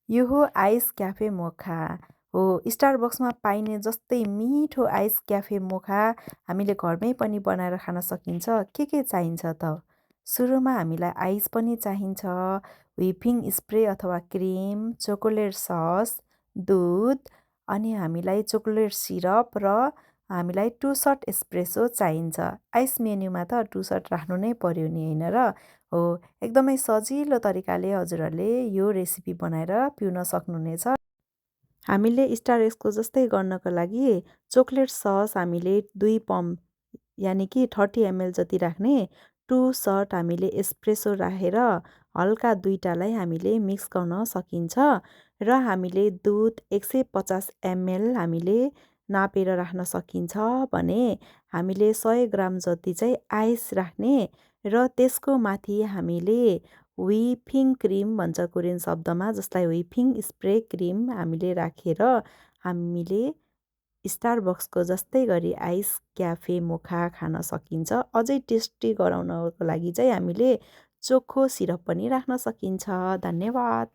यो हो ice cafe Mokha हो। स्टारबक्समा पाइने जस्तै मिठो आइस क्याफे मोखा हामीले घरमै पनि बनाएर खान सकिन्छ। के चाहिन्छ त? सुरुमा हामीलाई आइस पनि चाहिन्छ, व्हिपिङ स्प्रे अथवा क्रिम, चोकोलेट सस, दुध, अनि हामीलाई चोकोलेट सिरप र हामीलाई 2 सट एस्प्रेसो चाहिन्छ। आइस मेन्यूमा त 2 सट राख्नु नै पर्यो नि होइन र? हो, एकदमै सजिलो तरिकाले हजुरहरूले यो रेसिपी बनाएर पिउन सक्नुहुनेछ। हामीले स्टार एक्सको जस्तै गर्नको लागि चोकलेट सस हामीले 2 पम्प यानि कि 30 ml जति राख्ने, 2 सट हामीले एस्प्रेसो राखेर हल्का दुईटालाई हामीले मिक्स गर्न सकिन्छ र हामीले दुध 150 ml हामीले नापेर राख्न सकिन्छ भने हामीले 100 ग्राम जति चाहिँ आइस राख्ने र त्यसको माथि हामीले व्हिपिङ क्रिम भन्छ कोरियन शब्दमा, जसलाई व्हिपिङ स्प्रे क्रिम हामीले राखेर हामीले स्टारबक्सको जस्तै गरी आइस क्याफे मोखा खान सकिन्छ। अझै टेस्टी गराउनको लागि चाहिँ हामीले चोखो सिरप पनि राख्न सकिन्छ। धन्यवाद।